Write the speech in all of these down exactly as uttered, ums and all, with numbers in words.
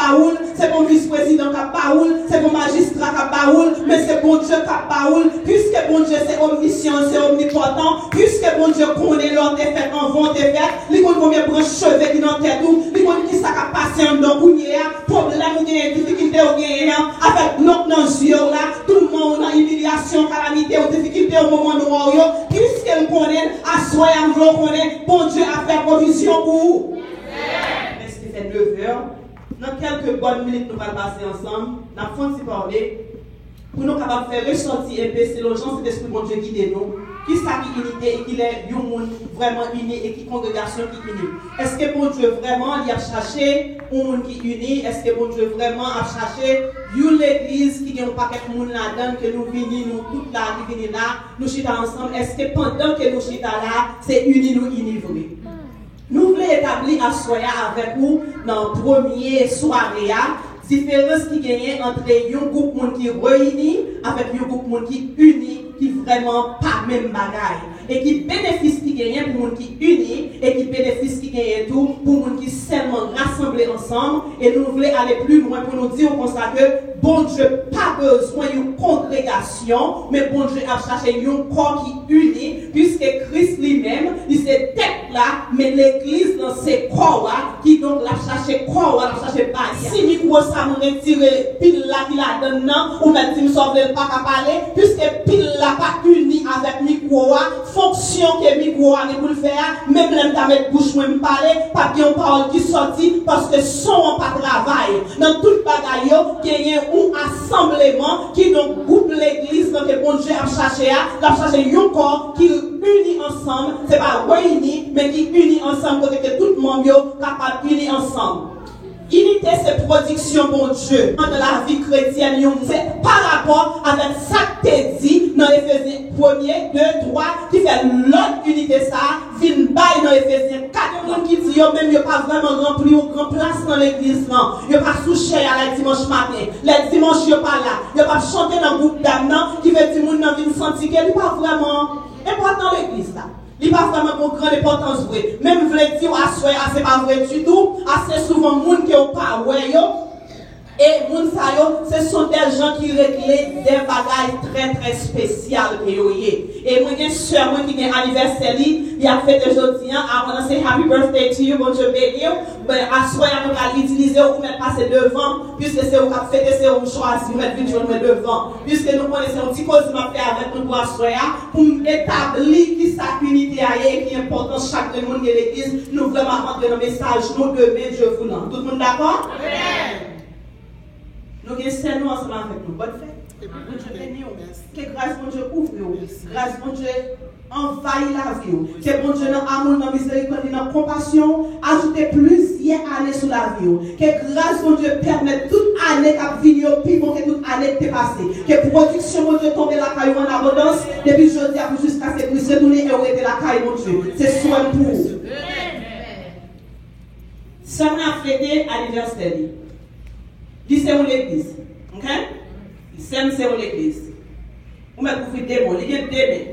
ba ou l, se pa yon vis prezidan k ap ba ou l, se pa yon majistra k ap ba ou l, men se Bondye k ap ba ou l. Piske Bondye se omnisyan, se omnipotan, piske Bondye konnen lè w te fèt, anvan w te fèt, li konn konbyen branch cheve ki nan tèt ou, li konn kisa k ap pase anndan w kounye a, pwoblèm ou genyen, difikilte ou genyen an, avèk dlo k nan zye w la, toulman ou nan imilyasyon, kalamite ou, difikilte ou, moman nwa w yo, piske l konnen l, aswè a m vle w konnen, Bondye ap fè pwovizyon pou ou. Èske fè nevè? Nan kèlke bòn minit nou pral pase ansanm, n ap fè yon ti pale pou nou kapab fè resòti enpe selon jan Sentespri Bondye gide nou, kisa ki inite e kilè yon moun vrèman ini e ki kongregasyon ki ini. Èske Bondye vrèman li ap chache yon moun ki ini? Èske Bondye vrèman ap chache yon legliz ki gen yon pakèt moun ladan l ke nou vini, nou tout la ki vini la, nou chita ansanm? Èske pandan ke nou chita la, se ini nou ini vre? Nou vle etabli aswè a avèk ou nan premye sware a, diferans ki genyen ant yon gwoup moun ki reyini avèk yon gwoup moun ki ini, ki vrèman pa menm bagay. E ki benefis ki genyen pou moun ki ini, e ki benefis li genyen tou pou moun ki sèlman rasanble ansanm. E nou vle ale pli lwen pou nou di w konsa ke Bondye pa bezwen yon kongregasyon, men Bondye ap chache yon kò ki ini, piske Kris li menm, li se tèt la, men legliz lan se kò a, kidonk l ap chache kò a, l ap chache baz. Si mikwo sa m retire pil la ki ladan l nan, ou mèt di m sa w vle, l pa ka pale, piske pil la pa ini avèk mikwo a, fonksyon ke mikwo a gen pou l fè a, menm lè m ta met bouch mwen m pale, p ap gen yon pawòl ki sòti, paske son an pa travay. Nan tout bagay yo, genyen yon asanbleman, kidonk gwoup legliz lan ke Bondye ap chache a, l ap chache yon kò ki ini ansanm, se pa reyini, men ki ini ansanm kote ke tout manm yo kapab ini ansanm. Inite se pwodiksyon Bondye nan lavi kretyèn yon moun. Se pa rapò avèk sa k te di nan Efezyen premye, de, twa ki fè lòd inite sa a vin bay nan Efezyen kat. Gen moun ki di yo menm yo pa vrèman ranpli yon gran plas nan legliz lan. Yo pa sou chè a lè dimanch maten. Lè dimanch yo pa la. Yo p ap chante nan gwoup dam nan, ki vle di moun nan vin santi ke li pa vrèman enpòtan legliz la. Li pa vrèman gon gran enpòtans vre. Men m vle di w aswè a se pa vre ditou. Ase souvan moun ke w pa wè yo, e moun sa yo, se son dè jan ki regle dè bagay trè, trè espesyal ke yo ye. E mwen gen sè mwen ki gen anivèsè li, li ap fete jodi a, I wanna say happy birthday to you, Bondye beni w. Ben, aswè a nou pral itilize w, ou mèt pase devan, piske se ou k ap fete, se ou m chwazi, ou mèt vin jwenn mwen devan. Piske nou konnen se yon ti koze m ap fè avèk nou pou aswè a, pou m etabli kisa inite a ye e ki enpòtans chak grenn moun gen legliz, nou vrèman ap antre nan mesaj nou demen, Dye voulan. Tout moun dakò? Amèn. Nou gen sè nou ansanm avèk nou. Bòn fèt. Bondye beni w. Ke gras Bondye kouvri w. Gras Bondye anvayi lavi w. Ke Bondye nan amou l, nan mizerikòd li, nan konpasyon w, ajoute plizyè ane sou lavi w. Ke gras Bondye pèmèt tout ane k ap vini yo pi bon ke tout ane k te pase. Ke pwodiksyon Bondye tonbe lakay ou an abondans, depi jodi a pou jiskaske Kris retounen e ou rete lakay Bondye. Se swè m pou ou. Sè m nan ap fete anivèsè li. Li se yon legliz. Oke? Sè m se yon legliz. Ou mèt kouvri de men w. Li gen de men.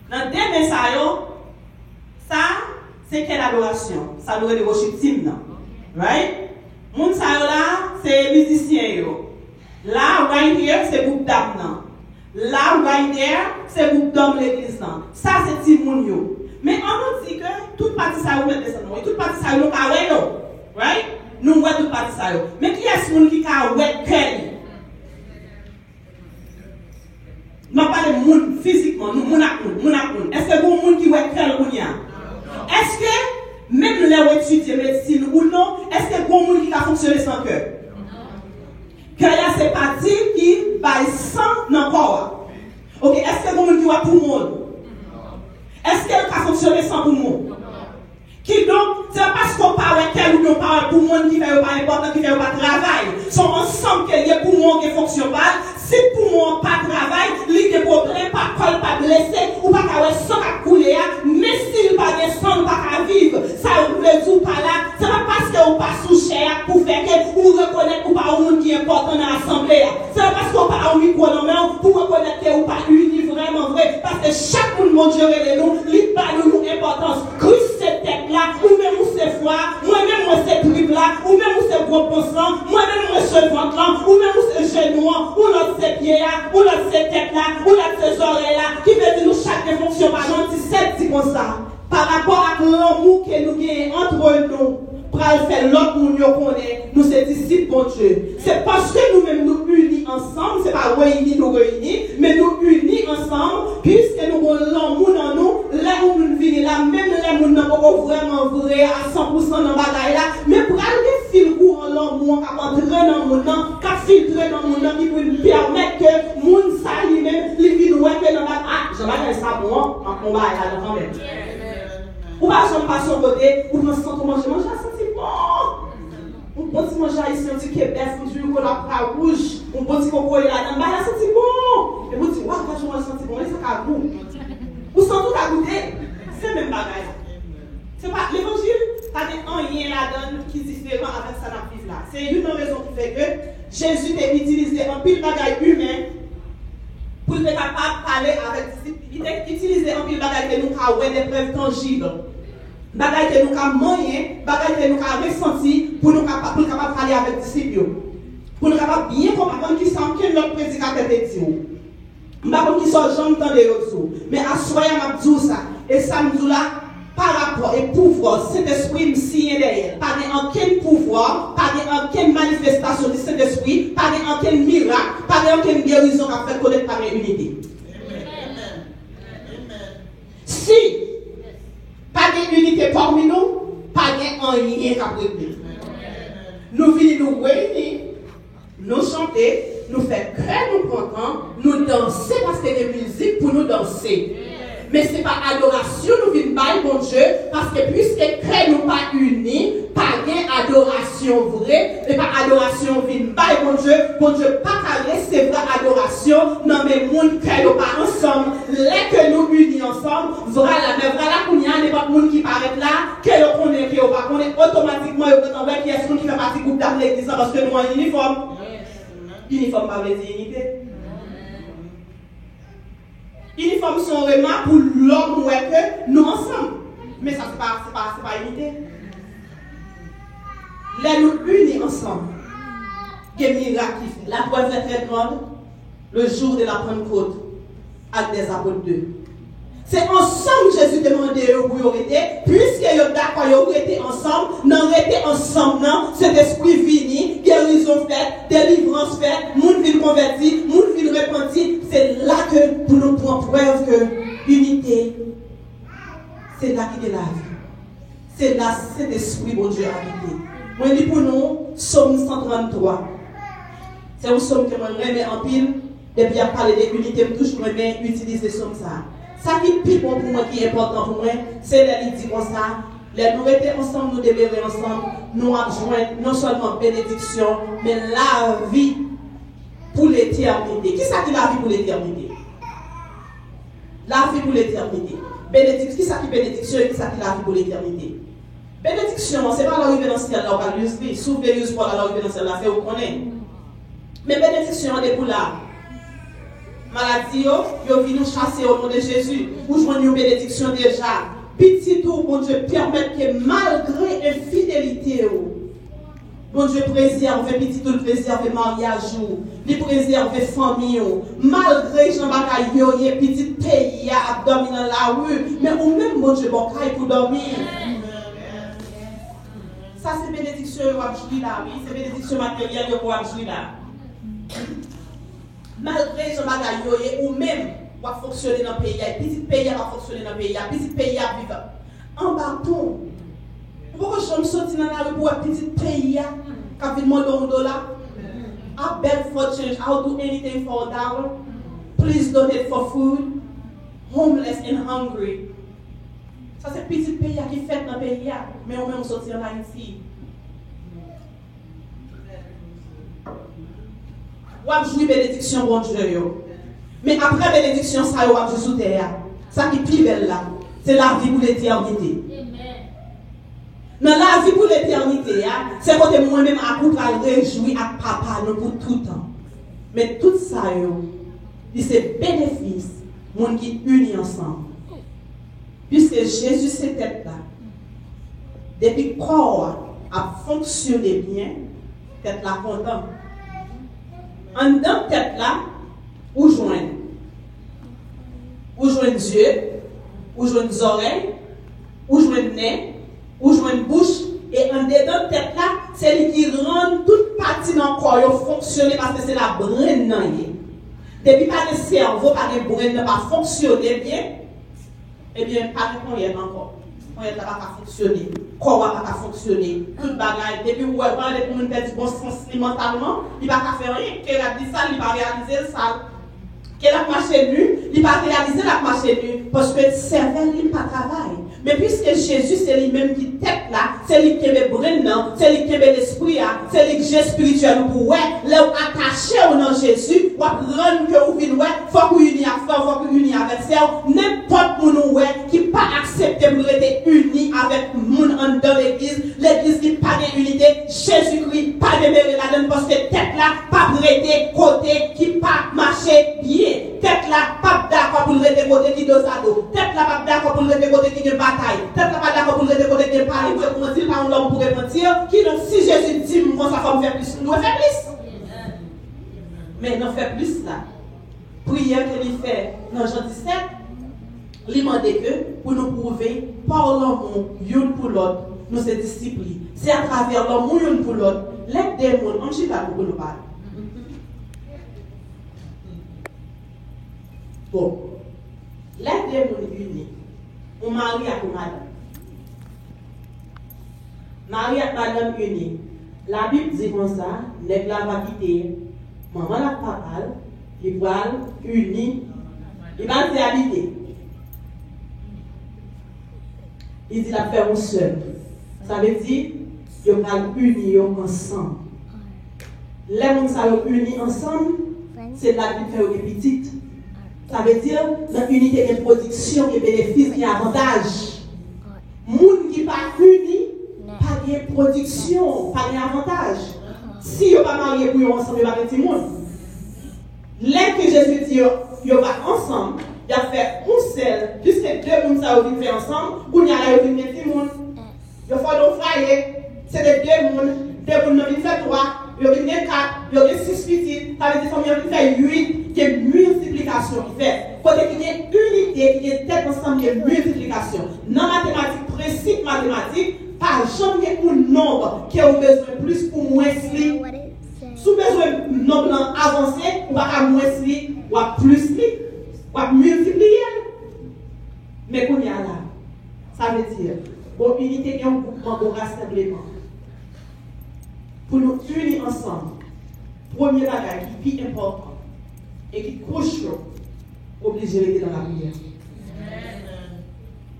Nan de men sa yo, sa, se kè dadorasyon. Sa nou rele wochip tim nan. Right? Moun sa yo la, se mizisyen yo. La, right here, se gwoup dam nan. La, right there, se gwoup dòm legliz lan. Sa se timoun yo. Men an nou di ke tout pati sa yo, mèt desann non, e tout pati sa yo nou ka wè yo. Right? Nou wè tout pati sa yo. Men kiyès moun ki ka wè kè li? M ap pale moun fizikman, nou moun ak moun, moun ak moun. Èske gon moun ki wè kè l kounye a? Èske menm lè w etidye medsin ou non, èske gon moun ki ka fonksyone san kè? Kè a se pati ki bay san nan kò a. Oke, èske gon moun ki wè poumon l? Èske l ka fonksyone san poumon? Kidonk, se pa paske w pa wè kè l oubyen w pa wè poumon l ki fè yo pa enpòtan, ki fè yo pa travay. Se yon ansanm ke l ye, poumon an gen fonksyon pa l. Si poumon an pa travay, li gen pwoblèm, pa kò l pa blese, ou pa ka wè san k ap koule a, men si l pa gen san, l pa ka viv. Sa vle di w pa la, se pa paske ou pa sou chè a pou fè ke ou rekonèt ou pa yon moun ki enpòtan nan asanble a. Se pa paske ou pa yon mikwo nan men w pou rekonèt ke ou pa ini vrèman vre. Paske chak moun Bondye rele nou, li ba nou yon enpòtans. Kris se tèt la, ou menm ou se fwa, mwen menm mwen se trip la, ou menm ou se gwo pons lan, mwen menm Se vant lan, ou menm ou se jenou an, ou lòt se pye a, ou lòt se tèt la, ou lòt se zòrèy la, ki vle di nou chak gen fonksyon pa jan disèt di konsa. Pa rapò ak lanmou ke nou genyen antre nou, pral fè lòt moun yo konnen nou se disip Bondye. Se paske nou menm nou ini ansanm, se pa reyini nou reyini, men nou ini ansanm, piske nou gon lanmou nan nou, lè yon moun vini la, menm lè moun nan poko vrèman vre a san pou san nan bagay la, men pral gen fil kouran lanmou an k ap antre nan moun nan, k ap filtre nan moun nan, ki pou pèmèt ke moun sa li menm, li vin wè ke nan bagay, ah, jan bagay sa bon an, m ap pran bagay la nan kanmenm. Ou pa janm pase yon kote, ou pran sant ou manje, manje a santi bon. Yon bon ti manje ayisyen, yon ti kebèf, yon diri kola pra wouj, yon bon ti kokoye ladan, bagay la santi bon. Epi ou di, waw, gad jan manje santi bon, men sa ka gou. Ou santi ou ka goute, se menm bagay la. Se pa, levanjil pa gen anyen ladan l ki diferan avèk sa n ap viv la. Se youn nan rezon ki fè ke Jezi te itilize anpil bagay imen pou l te kapab pale avèk disip li. Li te itilize anpil bagay ke nou ka wè, de prèv tanjib. Bagay ke nou ka manyen, bagay ke nou ka resanti pou nou kapa-, pou l kapab pale avèk disip yo. Pou nou kapab byen konprann kisa ankenn lòt predikatè te di w. M pa konn kisa w janm tande yo di w, men aswè a m ap di w sa, e sa m di w la, pa rapò e pouvwa Sentespri m siyen dèyè l. Pa gen ankenn pouvwa, pa gen ankenn manifestasyon di Sentespri, pa gen ankenn mirak, pa gen ankenn gerizon k ap fèt kote k pa gen inite. Si pa gen inite pami nou, pa gen anyen k ap regle. Nou vini, nou reyini, nou chante, nou fè kè nou kontan, nou danse paske gen mizik pou nou danse. Men se pa adorasyon nou vin bay Bondye, paske piske kè nou pa ini, pa gen adorasyon vre, e pa adorasyon vin bay Bondye, Bondye pa ka resevwa adorasyon nan men moun kè yo pa ansanm. Lè ke nou ini ansanm, vwala, men vwala kounye a, nenpòt moun ki parèt la, ke yo konnen, ke yo pa konnen, otomatikman yo gentan wè kiyès moun ki fè pati gwoup dam legliz la, paske nou an inifòm. Inifòm pa vle di inite. Inifòm se yon remak pou lòm wè ke nou ansanm. Men sa se pa, se pa, se pa inite. Lè nou ini ansanm, gen mirak ki fèt. La preuve est très grande, le jour de la Pentecôte, Actes des Apôtres deux. Se ansanm Jezi te mande yo pou yo rete, piske yo dakò yo rete ansanm, nan rete ansanm nan, Sentespri vini, gerizon fèt, delivrans fèt, moun vin konvèti, moun vin repanti. Se la ke pou nou pran prèv ke inite, se la ki gen lavi. Se la Sentespri Bondye abite. Mwen li pou nou Sòm san tranntwa. Se yon sòm ke mwen renmen anpil. Depi y ap pale de inite, m toujou renmen itilize sòm sa a. Sa ki pi bon pou mwen, ki enpòtan pou mwen, se lè li di konsa, lè nou rete ansanm, nou demere ansanm, nou ap jwenn non sèlman benediksyon, men lavi pou letènite. Kisa ki lavi pou letènite? Lavi pou letènite. Benedik-, kisa ki benediksyon e kisa ki lavi pou letènite? Benediksyon an, se pa lè w rive nan syèl la, ou pral use li. Si w vle use pa w la, lè w rive nan syèl la, se ou k konnen. Men benediksyon an, depi w la, maladi yo, yo vin, ou chase yo o non de Jezi. Ou jwenn yon benediksyon deja. Pitit ou, Bondye pèmèt ke malgre enfidelite w, Bondye prezève pitit ou, li prezève maryaj ou, li prezève fanmi ou. Malgre jan bagay yo ye, pitit peyi a ap dòmi nan lari, men ou menm Bondye ba w kay pou dòmi. Sa se benediksyon yo w ap jwi la, wi. Se benediksyon materyèl yo ke w ap jwi la. Malgre jan bagay yo ye, ou menm, w ap fonksyone nan peyi a, e pitit peyi a p ap fonksyone nan peyi a, pitit peyi a ap viv anba pon. Ou poko janm soti nan lari pou wè pitit peyi a k ap vin mande w yon dola. I beg for change, I'll do anything for a dollar. Please donate for food. Homeless and hungry. Sa se pitit peyi a ki fèt nan peyi a, men ou menm ou soti ann Ayiti. W ap jwi benediksyon Bondye yo. Men apre benediksyon sa yo w ap jwi sou tè a, sa ki pi bèl la, se lavi pou letènite. Nan lavi pou letènite a, se kote mwen menm ak ou pral rejwi ak Papa nou pou toutan. Men tout sa yo, li se benefis moun ki ini ansanm. Piske Jezi se tèt la, depi kò a ap fonksyone byen, tèt la kontan. Anndan tèt la, ou jwenn. Ou jwenn zye, ou jwenn zòrèy, ou jwenn nen, ou jwenn bouch, e andedan tèt la, se li ki rann tout pati nan kò yo fonksyone, paske se la brenn nan ye. Depi pa gen sèvo, pa gen brenn nan pa fonksyone byen, ebyen, pa gen ponyèt ankò. Ponyèt la pa ka fonksyone. Kò a pa ka fonksyone. Tout bagay, depi ou wè, pandan depi moun pèdi bon sans li mantalman, li pa ka fè anyen. Ke l ap di sal, li pa reyalize l sal. Ke l ap mache ni, li pa reyalize l ap mache ni, paske sèvèl li pa travay. Men piske Jezi se li menm ki tèt la, se li ki kenbe brenn nan, se li ki kenbe lespri a, se li ki je espirityèl ou pou wè. Lè w atache w nan Jezi, w ap rann ke ou vin wè, fòk ou ini ak frè w, fòk ou ini avèk sè w. Nenpòt moun ou wè ki pa aksepte pou l rete ini avèk moun anndan legliz, legliz ki pa gen inite, Jezikri pa demere ladan l, paske tèt la p ap rete kote ki pa mache byen. Tèt la p ap dakò pou l rete kote ki dozado. Tèt la p ap dakò pou l rete kote ki gen batay. Tèt la pa dakò pou l rete kote ki gen pale. Mwen, pou mwen, si l pa yon lòm pou repanti, kidonk, si Jezi di m konsa, fò m fè plis, m dwe fè plis. Men nan fè plis la, priyè ke li fè nan Jan disèt, li mande ke pou nou pwouve pa w lanmou youn pou lòt, nou se disip li. Se atravè lanmou youn pou lòt, lè de moun, ann chita pou nou pale. Bon, lè de moun ini, yon mari ak yon madanm. Mari ak madanm ini. Labib di konsa, nèg la va kite manman l ak papa l, li pral ini, li pral di abite. Li di l ap fè yon sèl. Sa vle di, yo pral ini yo ansanm. Lè moun sa yo ini ansanm, se la ki fè yo gen pitit. Sa vle di, nan inite gen pwodiksyon, gen benefis, gen avantaj. Moun ki pa ini, pa gen pwodiksyon, pa gen avantaj. Si yo pa marye pou yo ansanm, yo pa gen timoun. Lè ke Jezi di yo, yo va ansanm, y ap fè yon sèl, piske de moun sa yo vin fè ansanm, kounye a la yo vin gen timoun. Yo fòme yon fwaye, se de de moun, de moun nan vin fè twa, yo vin gen kat, yo gen sis pitit, sa vle di fanmi an vin fè uit, gen miltiplikasyon ki fèt. Kote ki gen inite, ki gen tèt ansanm, gen miltiplikasyon. Nan matematik, prensip matematik, pa janm gen yon nonb ke ou bezwen plis pou mwens li. Si w bezwen nonb lan avanse, ou pa ka mwens li, w ap plis li, w ap miltipliye l. Men kounye a la, sa vle di, bon inite gen yon gwoupman, bon rasanbleman. Pou nou ini ansanm, premye bagay ki pi enpòtan e ki crucial, oblije rete nan lapriyè.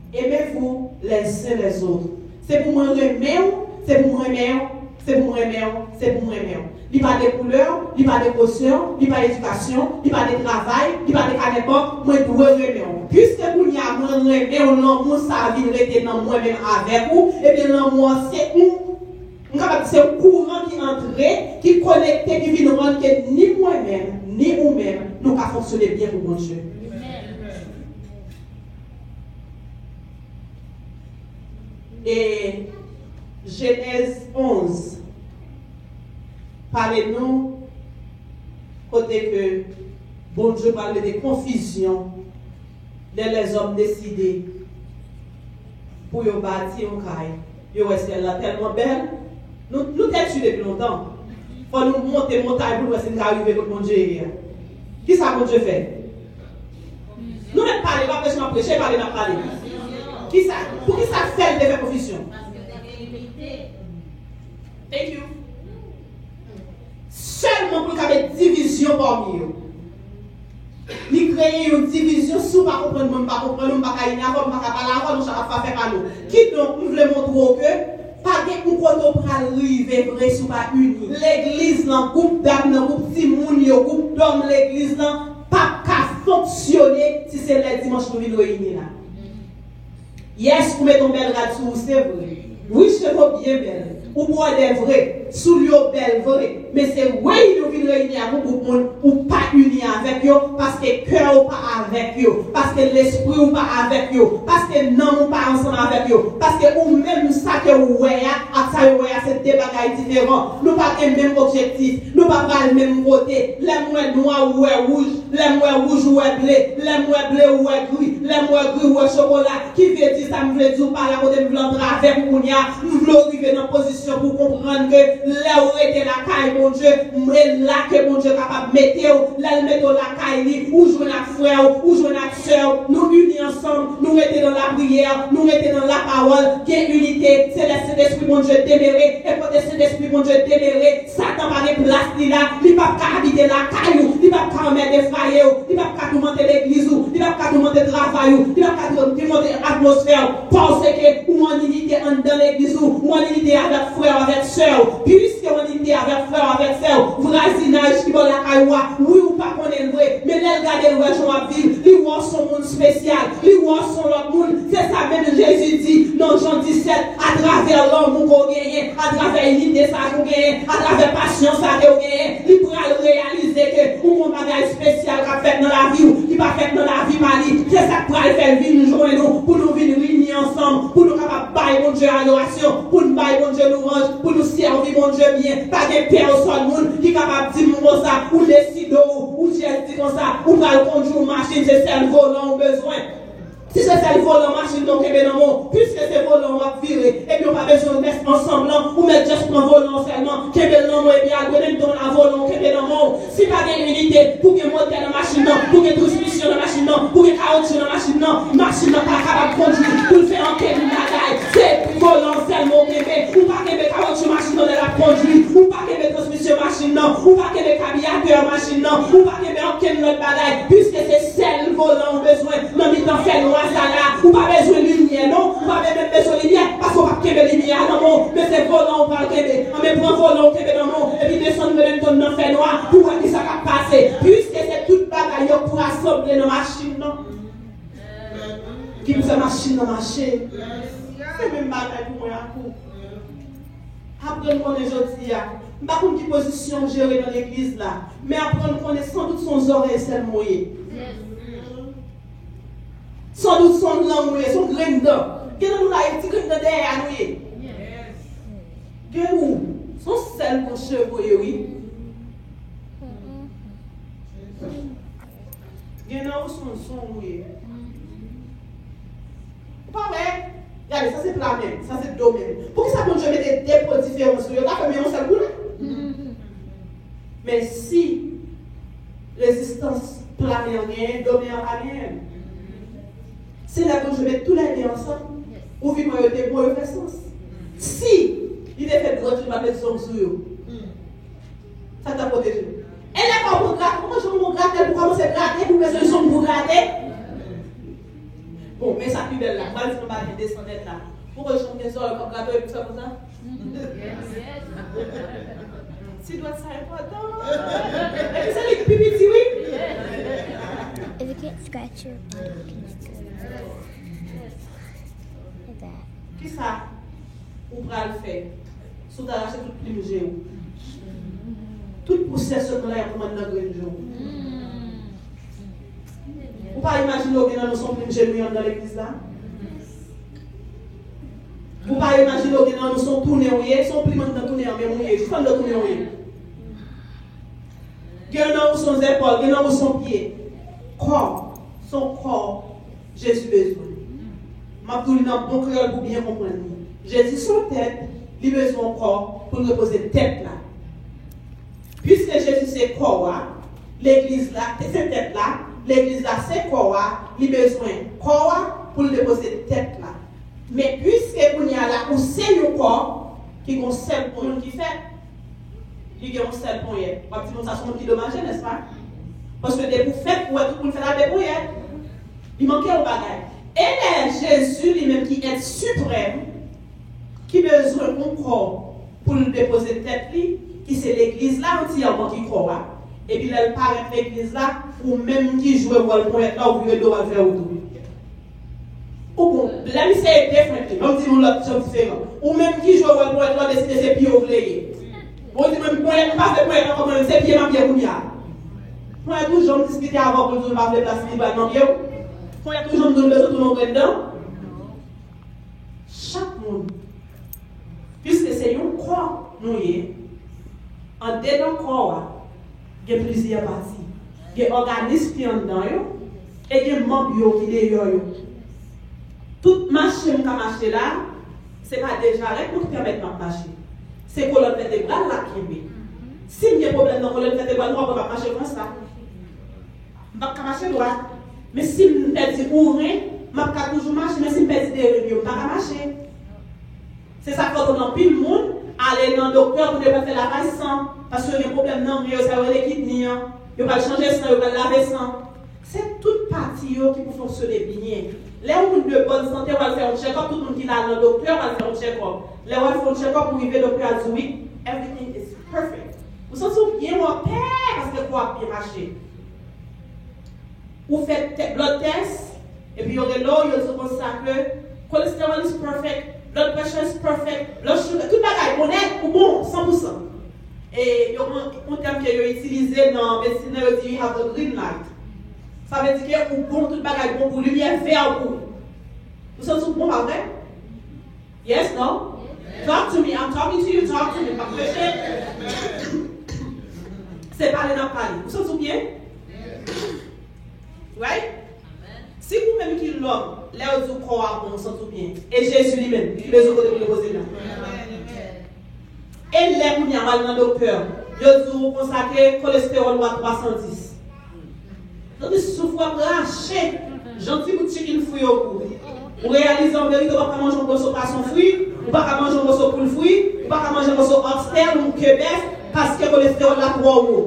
Aimez-vous les uns les autres. Se pou mwen renmen w, se pou mwen renmen w, se pou mwen renmen w, se pou mwen renmen w. Li pa de koulè w, li pa de gwosè w, li pa edikasyon, li pa de travay, li pa de kanè bank, mwen dwe renmen w. Piske kounye a mwen renmen w, lanmou sa a vin rete nan mwen menm avèk ou, ebyen lanmou an se yon, m kapab di se yon kouran ki antre, ki konekte, ki vin rann ke ni mwen menm, ni ou menm, nou ka fonksyone byen pou Bondye. E Jenèz onz pale nou kote ke Bondye pral mete konfizyon lè lèzòm deside pou yo bati yon kay. Yo wè syèl la tèlman bèl. Nou, nou tèt depi lontan. Fò nou monte montay pou nou wè si n ka rive kot Bondye ye a. Kisa Bondye fè? Nou mèt pale, pa preche, m ap preche, pale, m ap pale. Kisa, poukisa fè l te fè konfizyon? Thank you. Sèlman pou l ka met divizyon pami yo. Li kreye yon divizyon, si w pa konprann mwen, m pa konprann ou, m pa ka ini avè w, m pa ka pale avè w, nou chak ap fè pa nou. Kidonk, m vle montre w ke pa gen yon kote w pral rive vre si w pa ini. Legliz lan, gwoup dam nan, gwoup timoun yo, gwoup dòm legliz lan, p ap ka fonksyone si se lè dimanch nou vin reyini la. Yes, ou mete yon bèl rad sou ou, se vre. Wi, cheve w byen bèl. Ou bwòdè vre. Soulye w bèl vre. Men se reyini w vin reyini ak yon gwoup moun ou pa ini avèk yo. yo, paske kè w pa avèk yo, paske lespri w pa avèk yo, paske nanm ou pa ansanm avèk yo, paske ou menm, sa ke ou wè a ak sa yo wè a se de bagay diferan. Nou pa gen menm objektif, nou pa pral menm kote. Lè m wè nwa, ou wè wouj, lè m wè wouj, ou wè ble, lè m wè ble, ou wè gri, lè m wè gri, ou wè chokola. Ki vle di sa m vle di w pa la kote m vle antre avèk ou kounye a. M vle w rive nan pozisyon pou w konprann ke lè w rete lakay Bondye, e la ke Bondye kapab mete w. Lè l mete w lakay li, ou jwenn ak frè w, ou jwenn ak sè w, nou ini ansanm, nou rete nan lapriyè, nou rete nan lapawòl, gen inite, se lè Sentespri Bondye demere, e kote Sentespri Bondye demere, Satan pa gen plas li la, li p ap ka abite lakay ou, li p ap ka anmède fwaye w, li p ap ka toumante legliz ou, li p ap ka toumante travay ou, li p ap ka tou-, toumante atmosfè w, paske ou an inite anndan legliz ou, ou an inite avèk frè w, avèk sè w. Piske ou an inite avèk frè w, avèk sè w, vwazinaj ki bò lakay ou a, wi, ou pa konnen l vre, men lè l gade l, wè jan w ap viv, li wè w s on moun espesyal, li wè w s on lòt moun. Se sa menm Jezi di nan Jan disèt, atravè lanmou ke w genyen, atravè inite sa ke w genyen, atravè pasyon sa ke w genyen, li pral reyalize ke ou gen yon bagay espesyal k ap fèt nan lavi w, ki pa fèt nan lavi pa li. Se sa k pral fè l vin jwenn ou, pou nou vin ini ansanm, pou nou kapab bay Bondye adorasyon, pou n bay Bondye louwanj, pou nou sèvi Bondye byen. Pa gen pèsòn moun ki kapab di m konsa, ou deside w, ou jès di konsa, ou pral kondui yon machin, se sèl volan ou bezwen. Si se sèl volan machin nan w kenbe nan men w, piske se volan w ap vire, ebyen w pa bezwen mèt ansanm lan, ou mèt jès pran volan w sèlman, kenbe l nan men w epi al, Remington, a volan w kenbe nan men w. Si pa gen inite, pou gen motè nan machin nan, pou gen transmisyon nan machin nan, pou gen kawotchou nan machin nan, machin nan pa kapab kondui pou l fè ankenn bagay. Se volan w sèlman w kenbe, ou pa kenbe kawotchou machin nan lè l ap kondui, ou pa kenbe transmisyon machin nan, ou pa kenbe kabiyatè machin nan, ou pa kenbe ankenn lòt bagay, piske se sèl volan w bezwen nan mitan fènwa sa la. Ou pa bezwen limyè, non, ou pa menm bezwen limyè, paske w p ap kenbe limyè a nan men w, men se volan w pral kenbe. Anben, pran volan w kenbe nan men w, epi desann Remington nan fènwa pou w wè kisa k ap pase. Piske se tout bagay yo k pou rasanble nan machin nan, ki pou fè machin nan mache. Se menm bagay pou mwen ak ou. Aprann konnen jodi a. M pa konn ki pozisyon w jere nan legliz la, men aprann konnen sandout se yon zòrèy sèlman w ye. Sandout se yon lang ou ye, se yon grenn dan. Gen nan nou la, e ti grenn dan dèyè a nou ye. Gen ou, se yon sèl branch cheve w ye, wi. Gen nan ou se yon zong ou ye. Ou pa wè? Gade, sa se pla menm, sa se do menm. Poukisa Bondye mete de po diferan sou yo? L ta fè m yon sèl koulè. Men si rezistans pla men an genyen, do men an pa genyen. Se lè Bondye met toulède ansanm, ou vin wè yo de bon, yo fè sans. Si li te fè dwèt, li pa met zong sou yo. Sa k ta pwoteje w? E lè kò w pou grate, poko janm gon gratèl pou kòmanse grate, pou bezwen zong pou grate. Bon, men sa pi bèl la, m pral di nou bagay desann nèt la. Poko janm gen zòrèy k ap grate w epi w fè konsa. Ti dwèt sa enpòtan. Epi se li ki pi piti, wi. If you can't scratch your body, can you scratch that? Kisa ou pral fè si w ta rache tout plim je w? Tout pousyè sèlman la y ap rann nan grenn je w. Ou pa imajine w gen nan nou se yon plim je nou ye anndan legliz la? Ou pa imajine w gen nan nou se yon tounen w ye, se yon plim anndan tounen an menm ou ye, jis anndan tounen w ye. Gen nan ou se yon zèpòl, gen nan ou se yon pye. Kò, se yon kò Jezi bezwen. M ap di w li nan bon kreyòl pou w byen konprann li. Jezi se yon tèt, li bezwen yon kò pou l repoze tèt la. Piske Jezi se kò a, legliz la, se tèt la, legliz la se kò a, li bezwen kò a pou l depoze tèt la. Men piske kounye a la, ou se yon kò ki gen yon sèl ponyèt ki fèt, li gen yon sèl ponyèt. W ap di moun sa se yon moun ki domaje, nèspa? Paske depi w fèt, ou wè tout moun fèt a de ponyèt. Li manke yon bagay. E lè Jezi li menm ki èt siprèm, ki bezwen yon kò pou l depoze tèt li, ki se legliz la antiyèman ki kò a, epi lè l parèt legliz la, ou menm ki jwe wòl ponyèt la, ou vire do w al fè wout ou. Ou bon, lè misye e de frent li, ban m di nou lòt jan diferan. Ou menm ki jwe wòl ponyèt la, w deside se pye w vle ye. Bon, ou di mwen ponyèt, m pa vle ponyèt ankò, mwen menm se pye m ap ye kounye a. Konnya tou janm diskite avè w pou l di w l pa vle plas li pral nan pye w. Konnya tou janm di w l bezwen tounen yon grenn dan. Chak moun, piske se yon kò nou ye, andedan kò a, gen plizyè pati. Gen òganis ki anndan yo, e gen manm yo ki deyò yo. Tout mache m ka mache la, se pa de jarèt nou ki pèmèt m ap mache. Se kolòn vètebral la k kenbe. Si m gen pwoblèm nan kolòn vètebral, nou wè m ap mache konsa. M p ap ka mache dwat. Men si m pèdi yon ren, m ap ka toujou mache. Men si m pèdi de ren m yo, m pa ka mache. Se sa k fè w konn anpil moun ale nan doktè pou yo pral fè lavaj san, paske yo gen pwoblèm nan ren yo, sa yo rele kidney an. Yo pral chanje san, yo pral lave san. Se tout pati yo ki pou fonksyone byen. Lè yon moun de bòn sante, w al fè yon tchèkòp, tout moun ki la nan doktè, w al fè yon tchèkòp. Lè w al fè yon tchèkòp, ou rive, doktè a di w, wi, everything is perfect. Ou santi w byen, w anpè, paske kò w ap byen mache. Ou fè tè-, blood test, epi yo rele w, yo di w konsa ke cholesterol is perfect, blood pressure is perfect, blood sugar, tout bagay bon nèt, ou bon, san pou san. E yo gen yon tèm ke yo itilize nan medsin nan, yo di, "You have the green light." Sa vle di ke ou bon, tout bagay bon pou, limyè vè pou ou. Ou santi w bon, pa vre? Yes, no? Talk to me, I'm talking to you, talk to me. M ap preche. Se pale n ap pale. Ou santi w byen? Right? Si ou menm ki lòm, lè yo di w kò a bon, ou santi w byen. E Jezi li menm, ki bezwen kote pou l repoze la. E lè kounye a w al nan doktè, yo di w konsa ke kolestewòl ou a twa san dis. Tandis souf w ap rache, jan ti bout chicken fri yo kou. Ou reyalize an verite, ou pa ka manje yon moso pwason fri, ou pa ka manje yon moso poul fri, ou pa ka manje yon moso oxtail ou ke bèf, paske kolestewòl la twò wo.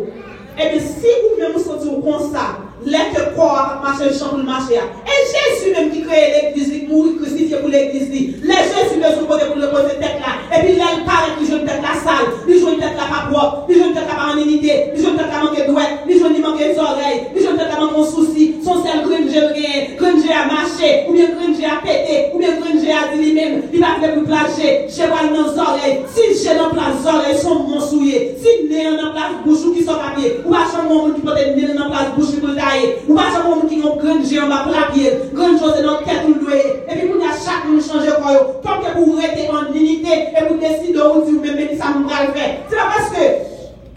Ebyen, si ou menm ou santi w konsa, lè ke kò a p ap mache jan pou l mache a, e Jezi menm ki kreye legliz li, ki mouri krisifye pou legliz li. Lè Jezi bezwen kote pou l repoze tèt la, epi lè l parèt, li jwenn tèt la sal, li jwenn tèt la pa pwòp, li jwenn tèt la pa an inite, li jwenn tèt la manke dwèt, li jwenn li manke zòrèy, li jwenn tèt la manke yon sousi, se yon sèl grenn je l genyen, grenn je a mache, oubyen grenn je a pete, oubyen grenn je a di li menm, li pa vle pou plas je, je pral nan zòrèy. Si je nan plas zòrèy, se yon mons ou ye. Si nen an nan plas bouch ou, kisa w t ap ye? Ou pa janm wè yon moun ki pote nen l nan plas bouch li pou l ta ye. Ou pa janm wè yon moun ki gen yon grenn je anba pla pye l. Grenn je w se nan tèt ou l dwe ye. Epi kounye a, chak moun chanje kò yo. Tanke pou w rete an inite, epi w deside ou di w menm, men kisa m pral fè? Se pa paske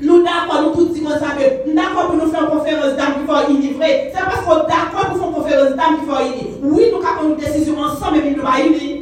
nou dakò, nou tout di konsa ke m dakò pou nou fè yon konferans dam ki fè w ini vre. Se pa paske w dakò pou fè yon konferans dam ki fè w ini. Wi, nou ka pran yon desizyon ansanm, epi nou pa ini.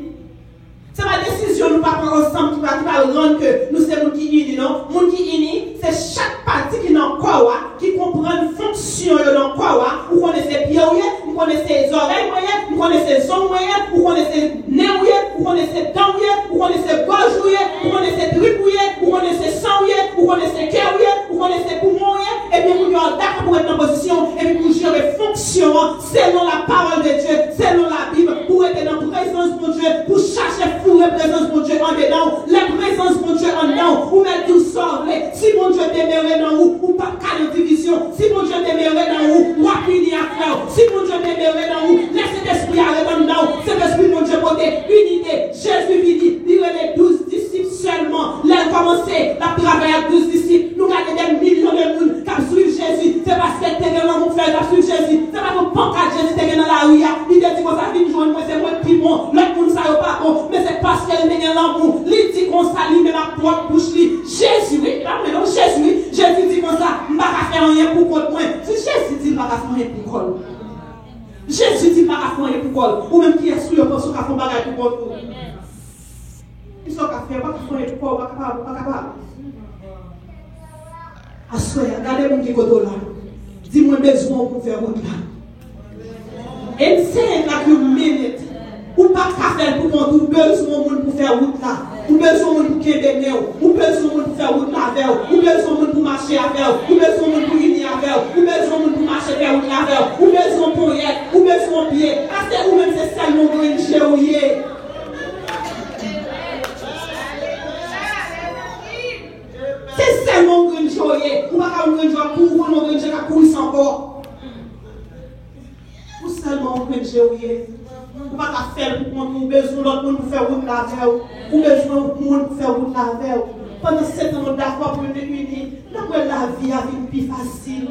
Se pa desizyon nou pa pran ansanm ki va, ki va rann ke nou se moun ki ini, non. Moun ki ini, se chak pati ki nan kò a, ki konprann fonksyon yo nan kò a. Ou konnen se pye w ye, m konnen se zòrèy mwen ye, m konnen se zong mwen ye, ou konnen se nen w ye, ou konnen se dan w ye, ou konnen se gòj ou ye, ou konnen se trip ou ye, ou konnen se san w ye, ou konnen se kè w ye, ou konnen se poumon w ye. Ebyen, kounye a, w dakò pou w ret nan pozisyon w, epi pou w jere fonksyon an selon la parole de Dieu, selon la Bible, pou w rete nan prezans Bondye, pou w chache foure prezans Bondye andedan w. Lè prezans Bondye anndan w, ou mèt di w sa w vle. Si Bondye demere nan ou, ou p ap ka nan divizyon. Si Bondye demere nan ou, w ap ini ak frè w. Si Bondye demere nan ou, lè Sentespri a ret anndan w, Sentespri Bondye pote inite. Jezi vini, li rele douz disip sèlman. Lè l kòmanse, l ap travay ak douz disip. Nou gade dè milyon de moun k ap swiv Jezi. Se paske te gen lanmou k fè yo t ap swiv Jezi. Se pa t yon pankat Jezi te gen nan lari a. Li te di konsa, "Vin jwenn mwen, se mwen k pi bon. Lòt moun sa yo pa bon." Men se paske l te gen lanmou. Li di konsa, li menm ak pwòp bouch li. Jezi, wi, pa mwen non, Jezi, wi. Jezi di konsa, "M pa ka fè anyen pou kont mwen." Si Jezi di l pa ka fè anyen pou kò l, Jezi di l pa ka fè anyen pou kò l. Ou menm kiyès ou yo panse w ka fè yon bagay pou kont ou? Kisa w ka fè? Ou pa ka fè anyen pou kò w, ou pa kapab, ou pa kapab. Aswè a, gade moun ki kote w la. Di, "Mwen bezwen w pou fè wout la." And say it like you mean it. Ou pa ka fè l pou kont ou, ou bezwen yon moun pou fè wout la. Ou bezwen yon moun pou kenbe men w. Ou bezwen yon moun pou fè wout la avè w. Ou bezwen yon moun pou mache avè w. Ou bezwen yon moun pou ini avè w. Ou bezwen yon moun pou mache fè wout la avè w. Ou bezwen yon ponyèt. Ou bezwen yon pye. Paske ou menm se sèlman yon grenn je ou ye. Se sèlman yon grenn je w ye. Ou pa ka yon grenn je w ap kouri, ou konn yon grenn je k ap kouri san kò. Ou sèlman yon grenn je w ye. Ou pa ka fè l pou kont ou, ou bezwen lòt moun pou fè wout la avè w. Ou bezwen yon moun pou fè wout la avè w. Pandan se tan nou dakò pou nou ini, n ap wè lavi a vin pi fasil.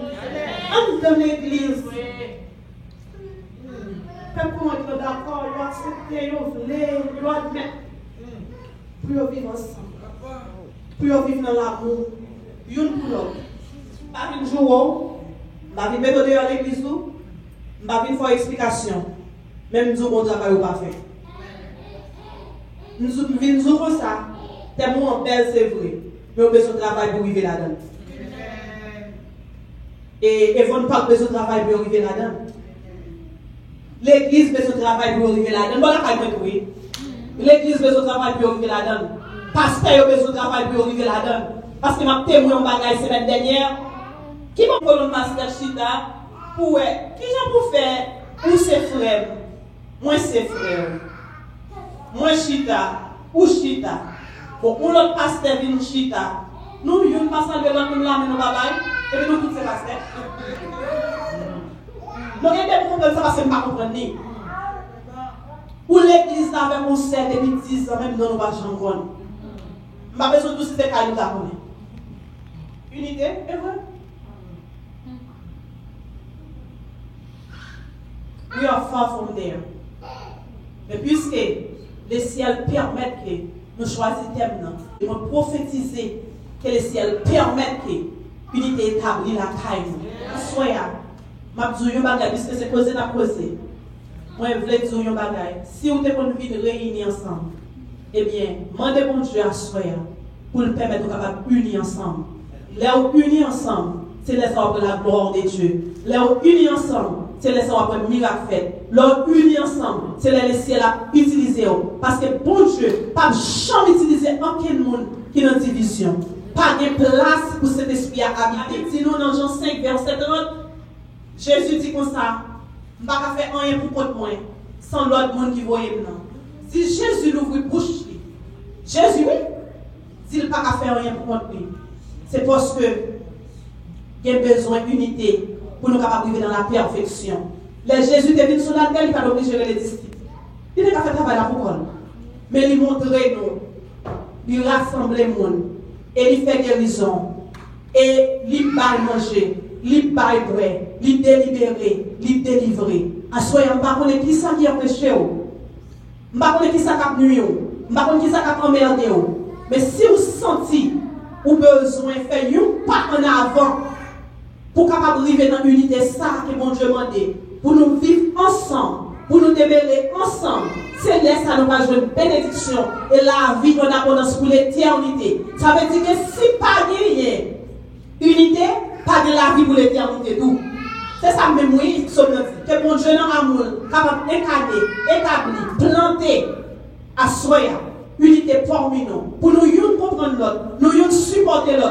anndan legliz. Pèp Kòrent yo dakò, yo aksepte, yo vle, yo admèt pou yo viv ansanm, pou yo viv nan lamou youn pou lòt. M pa vin joure w, m pa vin mete w deyò legliz ou, m pa vin fè w eksplikasyon, men m di w bon travay ou pa fè. M di w, m vin di w konsa, tèm ou an bèl, se vre, men ou bezwen travay pou w rive ladan l. E Avon Park bezwen travay pou yo rive ladan l. Legliz bezwen travay pou yo rive ladan l. Bon, lakay mwen tou, wi. Legliz bezwen travay pou yo rive ladan l. Pastè yo bezwen travay pou yo rive ladan l. Paske m ap temwen yon bagay semèn dènyè. Ki bon kolonn pastè chita pou wè kijan pou fè ou se frè m. Mwen se frè w. Mwen chita, ou chita. Bon, yon lòt pastè vin chita. Nou youn pa salye lòt, nou lame nou pa bay. Epi nou tout se pastè. Non, ede m konprann sa paske m pa konprann li. Ou legliz la avèk yon sè depi diz an, menm non nou pa janm konn. M pa bezwen di w si se kay nou ta konnen. Inite, e vre. We are far from there. Men piske lesyèl pèmèt ke nou chwazi tèm nan, e mwen pwofetize ke lesyèl pèmèt ke inite etabli lakay nou. Aswè a, m ap di w yon bagay, piske se koze n ap koze. Mwen vle di w yon bagay. Si w te konn vin reyini ansanm, ebyen, mande Bondye aswè a pou l pèmèt nou kapab ini ansanm. Lè w ini ansanm, se lè sa w ap wè la gloire de Dieu. Lè w ini ansanm, se lè sa w ap wè mirak fèt. Lè w ini ansanm, se lè lesyèl ap itilize w. Paske Bondye p ap janm itilize okenn moun ki nan divizyon. Pa gen plas pou Sentespri a abite. Di nou nan Jan senk, vèsè trant, Jezi di konsa, "M pa ka fè anyen pou kont mwen, san lòd moun ki voye m nan." Si Jezi louvri bouch li, Jezi, wi, di l pa ka fè anyen pou kont li, se paske gen bezwen inite pou nou kapab rive nan lapèfeksyon. Lè Jezi te vin sou latè, li pa t oblije rele disip. Li te ka fè travay la pou kò l. Men li montre nou, li rasanble moun, e li fè gerizon, e li bay manje, li bay bwè, li delibere, li delivre. Aswè a, m pa konnen kisa ki anpeche w. M pa konnen kisa k ap nwi w. M pa konn kisa k ap anmède w. Men si w santi ou bezwen fè yon pa annavan, pou w kapab rive nan inite sa a ke Bondye mande, pou nou viv ansanm, pou nou demere ansanm, se lè sa a nou pral jwenn benediksyon e lavi an abondans pou letènite. Sa vle di ke si pa genyen inite, pa gen lavi pou letènite tou. Se sa menm wi, Sòm nan di, ke Bondye nan amou l kapab enkane, etabli, plante aswè a, inite pami nou, pou nou youn konprann lòt, nou youn sipòte lòt.